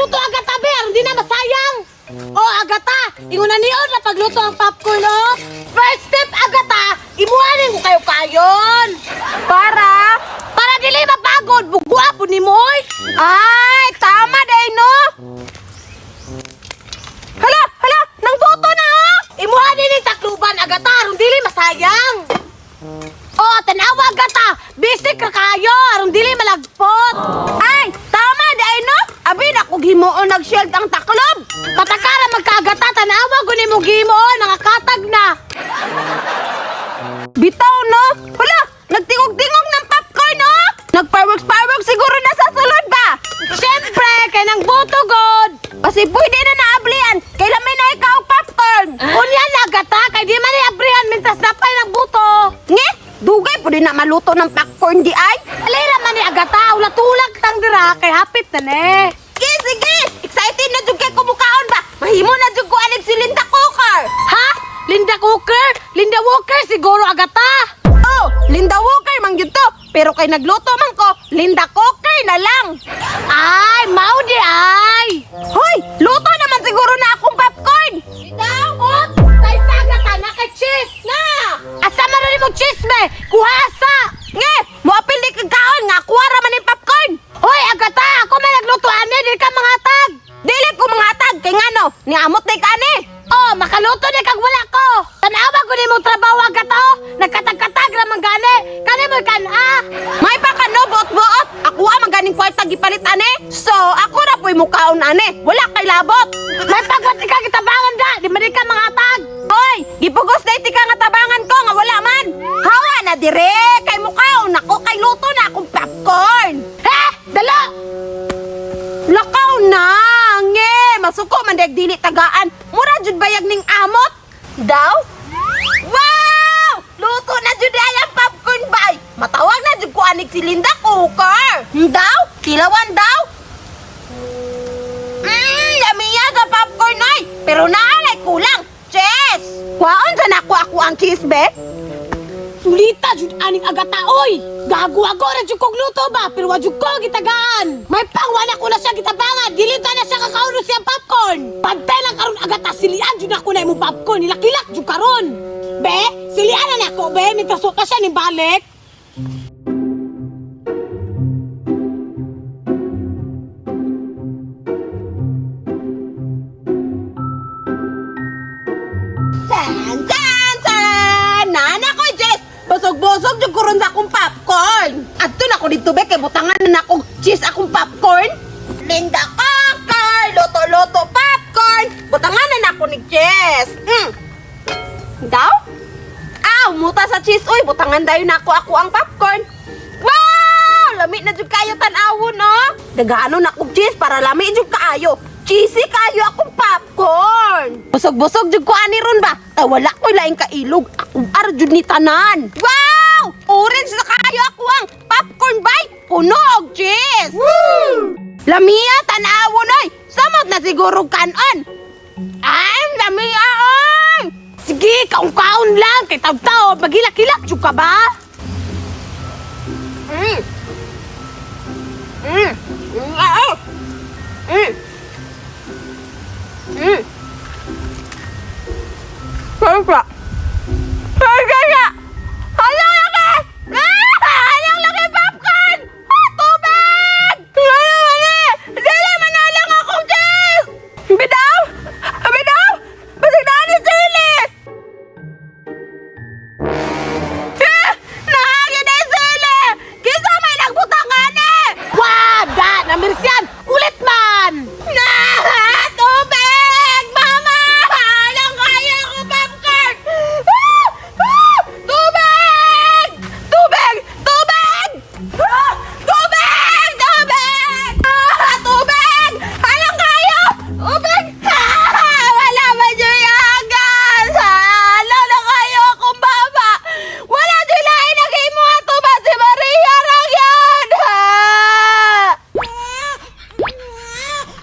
pagluto Agata be, aron di na masayang. Oh, Agata, ingon na niyo na pagluto ang popcorn oh. First step Agata, imuhanin ko kayo kayon. Para? Para dili mapagod, bugwa po nimo oy. Ay, tama day no. Hala, hala, nang boto na oh. Imuhanin ning takluban Agata, aron dili masayang. Oh, tanawa Agata, bisik ra kayo aron dili malagpot. Ay, tama day no. Abi na kog himuon nag-shield ang taklob. Patakara magkaagata, tanawa guni mo gimo, nakakatag na. Bitaw no. Hala, nagtingog-tingog ng popcorn no. Nag-fireworks fireworks siguro na sa sulod ba? Siyempre, kay nang buto god. Kasi pwede na naablian. Kailan may na ikaw og popcorn. Unya na gata, kay di man iabrihan mintas napay ng buto. Nge, dugay pwede na maluto ng popcorn di ay. Alira man ni agata, ula tulak tang dira kay hapit na ne. Sige, sige. Excited na jud kay kumukaon ba? Mahimo na jud ko anig si Linda Cooker. Ha? Linda Cooker? Linda Walker siguro agata. Oh, Linda Walker man gyud to. Pero kay nagluto man ko, Linda Cooker na lang. Ay, mao di ay. Hoy, luto naman siguro na akong popcorn. Bitaw, oops, tay sa agata na kay cheese na. Asa man rin mo cheese be? Kuhasa. Nge, moapil di kag kaon nga kuha ra man ning popcorn. Hoy, agata, ako may nagluto ani, di ka mangatag. Dili ko mangatag kay ngano, niamot day ka ani. Oh, makaluto ni kag wala ko. Tanawa ko nimong trabaho agata oh. Nagkatag-katag ra man gani. Kani mo kan ah. May pa ka no buot-buot. Ako man ganing kwarta gipalit ani. So, ako ra po'y mukaon ani. Wala kay labot. May pagwat ka gitabangan da, di man di ka mangatag. Hoy, gipugos na ka nga tabangan ko nga wala man. Hawa na dire kay mukaon ako kay luto na akong popcorn. Eh, dala. Lakaw na, nge, masuko man dag dili tagaan. Mura jud bayag ning amot. Daw? Wow! Luto na jud ay ang popcorn bay. Matawag na jud ko anig si Linda Cooker. Daw? Tilawan daw? Lamiya sa popcorn ay. Pero naalay kulang. Cheese! Kwaon sa nako ako ang cheese be? Sulita jud aning agata oy. Gago ako ra jud kog luto ba, pero wa jud ko gitagaan. May pangwala ko na siya gitabangan, dili ta na siya kakauno siyang popcorn. Pantay lang karon agata silian jud ako na imong popcorn, nilakilak jud karon. Be, silian na nako be, mintas pa siya ning balik. Tan, tan, tan! Nana ko, Jess! Busog-busog jud ko ron sa akong popcorn! Adto na ko dito be, kay butangan na nako cheese akong popcorn! Linda Cocker! Luto-luto popcorn! Butangan na nako ni Jess! Daw? Aw, muta sa cheese uy! Butangan dayon nako ako ang popcorn! Wow! Lami na jud kayo tan-awon, no? Dagaano na kog cheese para lami jud kaayo. Cheesy kaayo akong popcorn. Busog-busog jud ko ani ron ba? Ta wala ko'y laing kailog. Ako ar jud ni tanan. Wow! Orange na kaayo ako ang popcorn bay. Puno og cheese. Woo! Lamia tan-awon oy. Samot na siguro kanon. Ay, lamia oy. Sige, kaon-kaon lang kay taw-taw, magilak-hilak jud ka ba? Ah, oh. Siyempre.